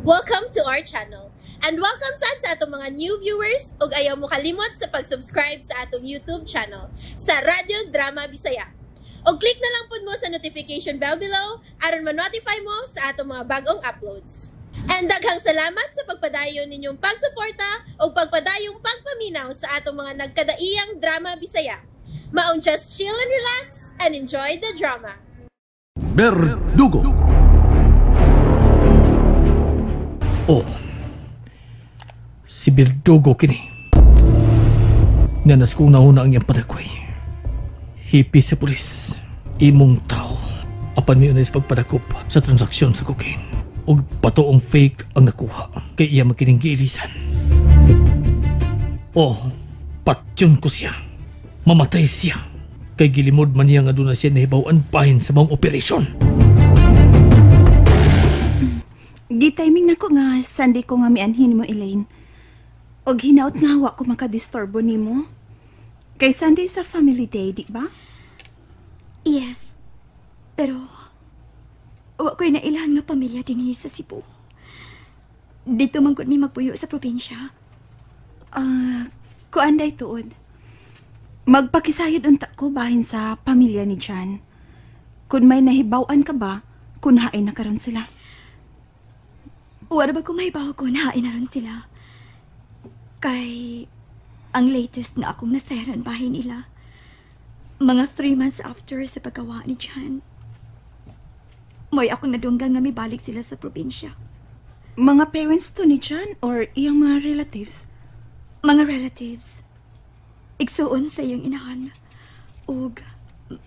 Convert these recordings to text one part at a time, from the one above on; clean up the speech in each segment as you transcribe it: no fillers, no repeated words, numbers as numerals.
Welcome to our channel. And welcome sad sa atong mga new viewers ug ayaw mo kalimot sa pag-subscribe sa atong YouTube channel sa Radyo Drama Bisaya. Og click na lang pud mo sa notification bell below aron ma-notify mo sa atong mga bagong uploads. And daghang salamat sa pagpadayon ninyong pagsuporta ug pagpadayong pagpaminaw sa atong mga nagkadaiyang drama Bisaya. Maong just chill and relax and enjoy the drama. Berdugo. Oh, si Berdugo kini. Nanas kong nauna ang iyang padagway. Hipi sa pulis, imong tao. Apan may unay sa pagpadakop sa transaksyon sa cocaine. Og patoong fake ang nakuha kay iya makining giilisan. Oh, patyon ko siya. Mamatay siya. Kay gilimod man niya nga doon na siya nahibaw-an bahin sa maong operasyon. Gitiming na ko nga Sunday ko nga mianhin mo, Elaine. Og hinaut nga wa ko makadisturbo nimo. Kay Sunday sa family day, di ba? Yes. Pero wa ko'y nailhan nga pamilya dinhi sa Cebu. Dito man gud mi magpuyo sa probinsya. Kuan day tuod. Magpakisayod unta ko bahin sa pamilya ni Jan. Kun may nahibaw-an ka ba, kun hain na karon sila. Wala ba kung mahibaw ko na hain na ron sila? Kay ang latest na akong nasayran bahin nila, mga 3 months after sa paggawa ni Jan. Mo'y akong nadunggan nga mibalik sila sa probinsya. Mga parents to ni Jan or iyang mga relatives? Mga relatives. Igsuon sa iyang inahan. Ug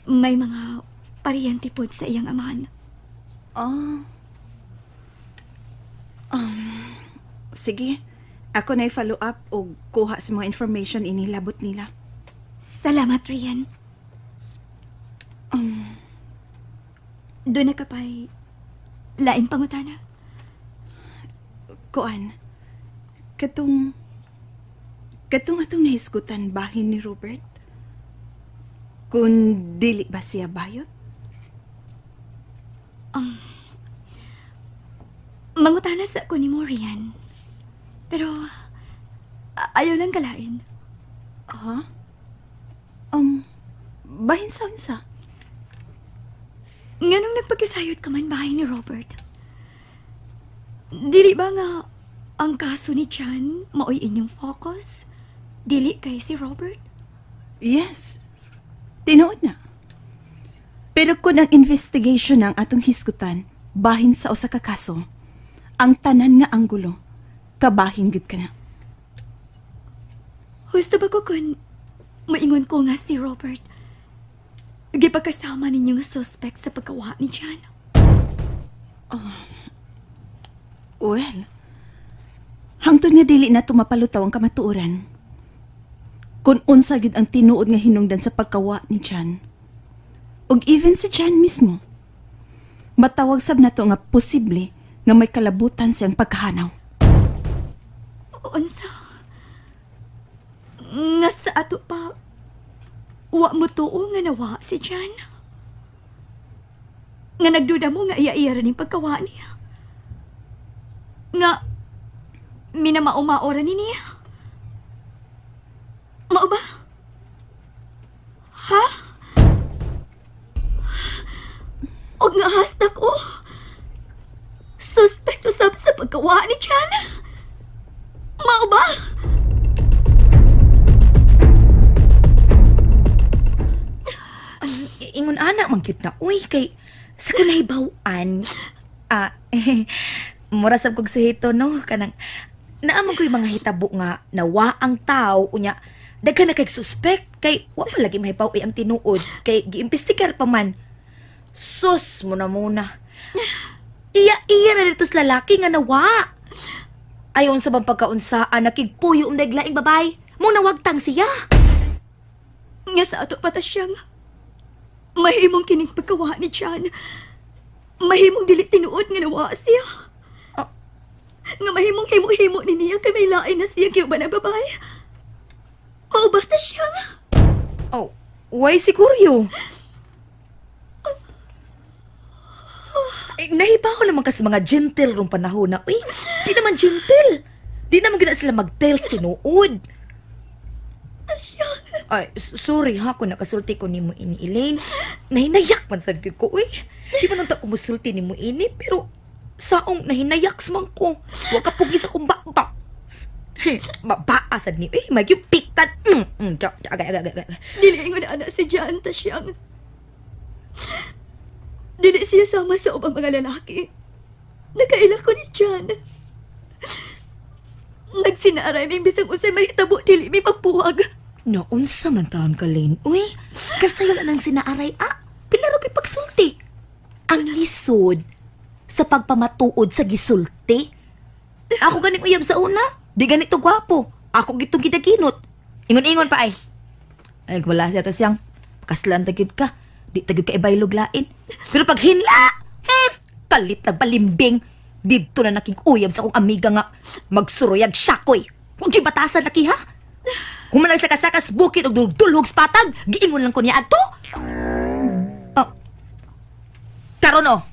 may mga pariyente pod sa iyang amahan. Ah. Sige. Ako na'y follow up o kuha sa mga information inilabot nila. Salamat, Rian. Doon na ka pa'y laing pangutana. Kuan, katong atong nahisgutan bahin ni Robert? Kung dili ba siya bayot? Mangutana sa ko ni mo, Rian. Pero, ayaw lang kalain. Ha? Bahin sa unsa? Nganong nagpagkisayod ka man bahay ni Robert? Dili ba nga ang kaso ni Chan maoy inyong focus? Dili kay si Robert? Yes. Tinuod na. Pero kung ang investigation ang atong hisgutan, bahin sa usa ka kaso, ang tanan nga anggulo, kabahin gud ka na. Husto ba ko kung maingon ko nga si Robert, gipagkasama ninyo nga suspect sa pagkawa ni Jan? Well, hangtod nga dili na tumapalutaw ang kamatuoran. Kung unsa gyud ang tinuod nga hinungdan sa pagkawa ni Jan, ug even si Jan mismo, matawag sab nato nga posible nga may kalabutan siyang pagkahanaw. Unsa? Nga sa ato pa, wa mo tuo nga nawa si Jan? Nga nagduda mo nga iya-iya rin yung pagkawa niya? Nga minamauma-ora ni niya? Mao ba? Ha? Og nga hasta ko, suspect usab sa pagkawa ni Jan? Mao ba? Ingon ana man gyud na uy kay sa ko nahibaw-an. Mura sab kog suhito no kanang naa man koy mga hitabo nga nawa ang tao unya daghan na kay suspect kay wa pa lagi mahibaw ang tinuod kay giimbestigar pa man. Sus mo na muna. Iya-iya na dito sa lalaki nga nawa. Ayon sa bang pagkaunsaan, nakigpuyo ang naglaing babay. Mong nawagtang siya. Nga sa ato pata siyang mahimong kining pagkawa ni Jan. Mahimong dili tinuod nga nawa siya. Nga mahimong himo-himo ni niya kay may lain na siya kay uban ang babay. Maubata siya nga. Oh, way siguro. Eh, nahibaw naman ka sa mga gentle rong panahon na. Uy, di naman gentle. Di naman gina sila mag-tell sa tinuod. Ay, sorry ha, kung nakasulti ko nimo ini, Elaine. Nahinayak man sad gyud ko, uy. Di ba nunta ko musulti nimo ini, pero saong nahinayak man ko. Wa ka pugi sa akong bakbak. Mabaa sad ni, uy, magyud piktan. Agay, agay, agay. Dili ingon ana si John ta siyang. Dili siya sama sa ubang mga lalaki. Nakaila ko ni John. Nagsinaaray ming bisag unsay mahitabo dili mi magpuwag. Naunsa man taon ka, Lane. Uy, kasayo na nang sinaaray, ah. Pila ra ko'y pagsulti. Ang lisod sa pagpamatuod sa gisulti. Ako ganing uyab sa una. Di ganito gwapo. Ako gitong gidaginot. Ingon-ingon pa ay. Ay, wala siya ta siyang. Kaslan tagid ka. Di tagid ka ibaylog lain. Pero pag hinla, kalit na balimbing. Didto na nakig uyab sa akong amiga nga magsuruyag siyakoy. Huwag yung batasan laki ha. Humanang sa kasakas bukid og duldulhog sa patag, giingon lang ko niya adto. Oh. Karon oh.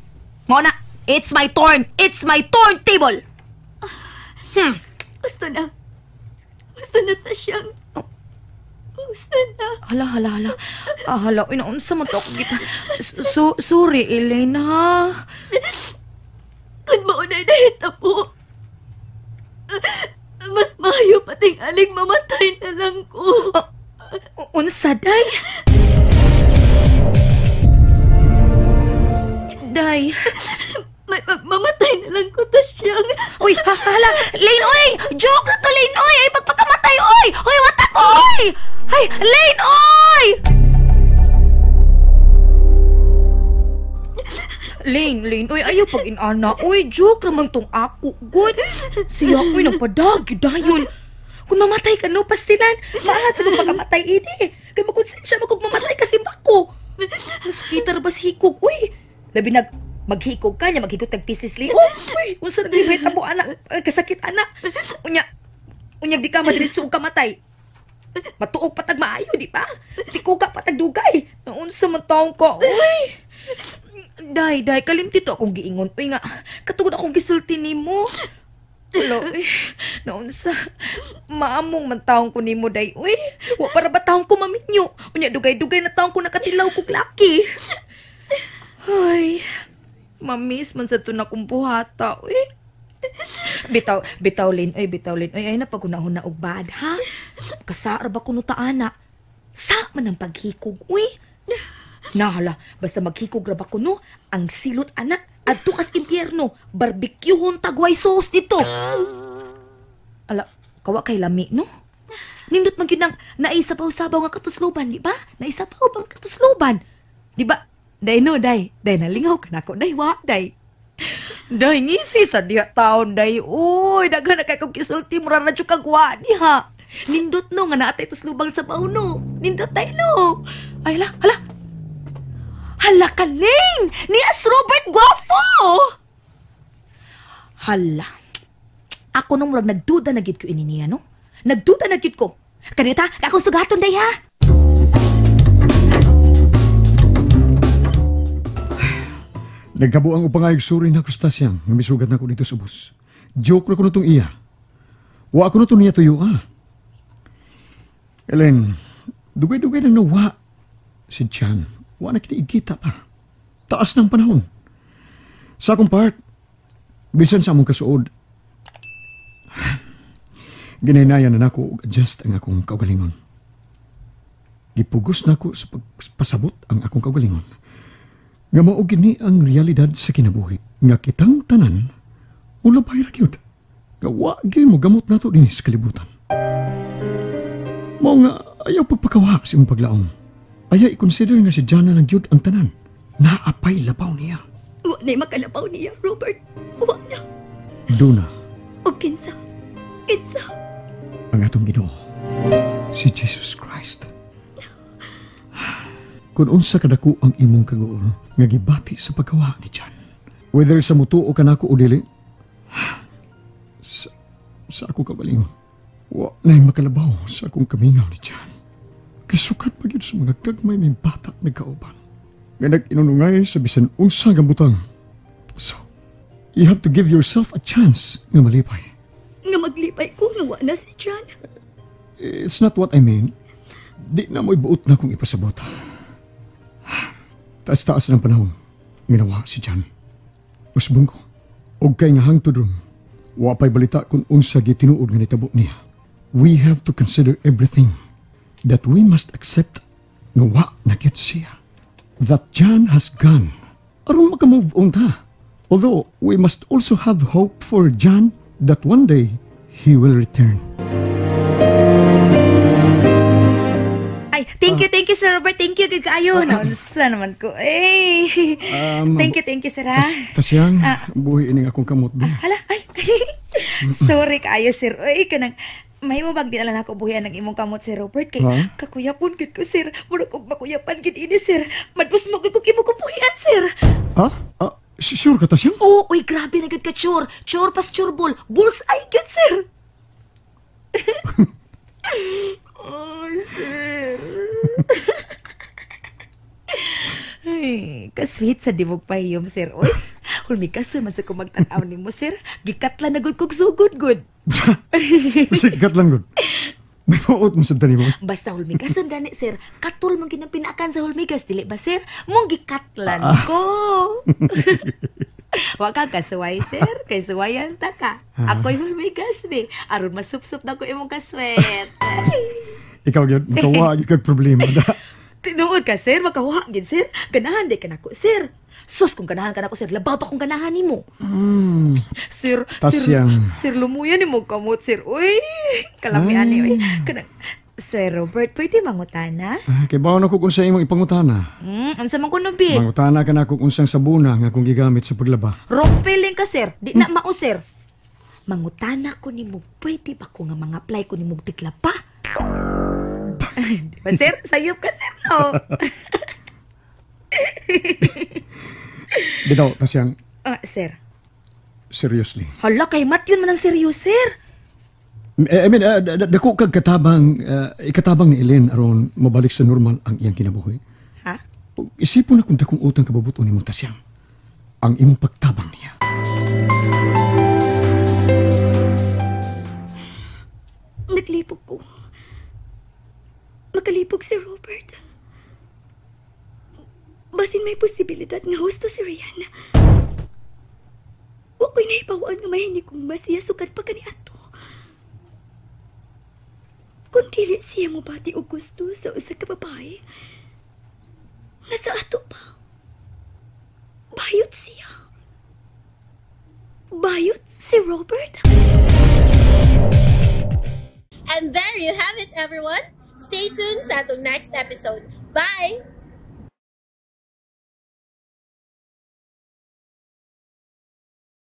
Mao na. It's my turn. It's my turn table. Gusto na. Gusto na ta siyang. Gusto na. Hala, hala, hala. Ah, hala. Uy, naunsa man to ako kita. Sorry, Elaine, ha? Kung maunay nahitabo, mas maayo pating aling mamatay na lang ko. Unsa, day? Day. Mamatay na lang ko ta siyang. Uy, hala. Lane, oy! Joke na to, Lane, oy! Ay, pagpakamatay, oy! Oy, wata ko, oy! Ay, Lane, oy! Lane, Lane, oy, ayaw pag inana. Oy, joke naman tong ako. Good. Siya, oy, nagpadagi, dayon. Kung mamatay ka, no, pastilan. Maalat sa pagpakamatay, ini. Kaya makonsensya mo kung mamatay kasi bako. Nasukita ra ba si hikog, uy. Labi nag, maghikog ka niya, maghikog tag pieces li. Uy, unsa na gibay tabo, anak. Kasakit, anak. Unya, unyag di ka madiretso og kamatay. Matuog patag maayo, di ba? Tikuga patag dugay. Naunsa man taong ka, uy. Day, day, kalimti to akong giingon. Uy nga, katugod akong gisulti nimo. Hello, uy, naunsa. Maamong man taong ko nimo, day. Uy, wa para ba taong ko maminyo? Unya, dugay-dugay na taong ko nakatilaw kog laki. Ay, mamiss man sa to na kong buhata, uy. Bitaw, bitaw, Lin. Uy, bitaw, Lin. Uy, ay napagunahon na og bad, ha? Kasaar ba kuno ta, ana? Sa man ang paghikog, uy. Nahala, basta maghikog ra ba kuno, ang silot, ana, adto kas impyerno, barbecuehon tagway sauce dito. Ala, kawa kay lami, no? Nindot man gyud nang naisabaw-sabaw nga katusloban, di ba? Naisabaw bang katusloban? Di ba? Day no, day. Day nalingaw ka nako, day wa, day. Day ngisi sa diha taon, day. Uy, daghan na kay kog gisulti, mura na jud kag wa diha. Nindot no nga naatay tuslubang sabaw no. Nindot day no. Ay hala, hala. Hala ka, Lane! Ni as Robert Guafo! Hala. Ako nung murag nagduda na gid ko ini niya, no? Nagduda na gid ko. Kanita, akong sugaton day, ha? Nagkabuang upangayog suri na kustasyang nga misugat na ko dito sa bus. Joke ra ko na itong iya. Wa ako na ito niya tuyo, ah. Ellen, dugay-dugay na nawa si Chan. Wa na kita igkita pa. Taas ng panahon. Sa akong part, bisan sa among kasuod, ginahinaya na nako og adjust ang akong kaugalingon. Gipugos nako sa pagpasabot ang akong kaugalingon. Nga mao gini ang realidad sa kinabuhi. Nga kitang tanan, mulabay ra gyud. Nga wa gyud mo gamot nato dinhi sa kalibutan. Mao nga ayaw pagpakawa sa imong paglaom. Ayaw i-consider nga si Jana lang gyud ang tanan. Naapay labaw niya. Wa na'y makalabaw niya, Robert. Wa na. Duna. O kinsa? Kinsa? Ang atong Ginoo, si Jesus Christ. Kung unsa kadako ang imong kaguol nga gibati sa pagkawa ni John. Whether sa mutuo ka nako o dili, sa ako kagalingon, wa na'y makalabaw sa akong kamingaw ni John. Kasukat pa gyud sa mga gagmay may bata nagkauban. Nga nag-inunungay sa bisan unsa nga butang So, you have to give yourself a chance nga malipay. Nga maglipay ko nga wa na si John. It's not what I mean. Di na mo'y buot na kong ipasabot. Taas-taas ng panahon, ginawa si John. Usbong ko. Og kay nga hangtod ron, wa pa'y balita kung unsa gitinuod nga nitabo niya. We have to consider everything that we must accept nga wa na gyud siya. That John has gone. Aron maka-move on ta. Although, we must also have hope for John that one day he will return. Ay, thank you, Sir Robert. Thank you, gud kaayo. Naunsa naman ko. Ay. Thank you, sir. Tasyang, buhi ining akong kamot. Hala, ay. Sorry kaayo, sir. Ay, kanang mahimo bag di na lang ako buhian ang imong kamot, Sir Robert. Kay kakuyapon gud ko, sir. Murag og makuyapan gid ini, sir. Madbus mo gud kog imo kong buhian, sir. Ha? Sure ka, Tasyang? Oo, uy, grabe na gud ka, sure. Sure pas sure ball. Bullseye gud, sir. Oh, sir. Ay, kasweet sa di mo pahiyom, sir. Uy, hulmigas man sa kong magtan-aw nimo, sir. Gikatla na gud kog sugod gud. Sikat lang gud. May mauot mo sa tani mo. Basta hulmigason gani, sir. Katul man gyud ang pinakan sa hulmigas, dili ba, sir? Mong gikatlan ko. Wa ka kasuway, sir. Kay suwayan ta ka. Ako'y hulmigas, be. Aron masupsup na ko imong kaswet. Ikaw gyud, makawa gyud kag problema da. Tinuod ka, sir. Makawa gyud, sir. Ganahan di ka nako, sir. Sus, kung ganahan ka nako, sir, labaw pa kung ganahan nimo. Sir, Tasyang. sir, lumuyan nimo kamot, sir. Uy, kalamian ni, uy. Kanang, Sir Robert, pwede mangutana? Kay bawon ako kung sa imong ipangutana. Unsa man kuno bi? Mangutana ka na kung unsang sabuna nga akong gigamit sa paglaba. Wrong spelling ka, sir. Di na mao, sir. Mangutana ko nimo, pwede ba ko nga mga-apply ko nimo tiglaba? Di ba, sir? Sayop ka, sir, no? Bitaw, Tasyang. Sir. Seriously. Hala, kay Matthew man ang seryoso, sir. I mean, dako kag katabang, ikatabang ni Ellen aron mabalik sa normal ang iyang kinabuhi. Ha? Isipon na kung dakong utang kababuto ni mo, Tasyang. Ang imong pagtabang niya. Naglipog ko. Makalipog si Robert. Basin may posibilidad nga husto si Rian. Wa ko'y nahibawaan nga mahinig kong masiya sukad pa kani ato. Kung dili siya mobati og gusto sa usa ka babae, nga sa ato pa. Bayot siya. Bayot si Robert. And there you have it, everyone. Stay tuned sa atong next episode. Bye!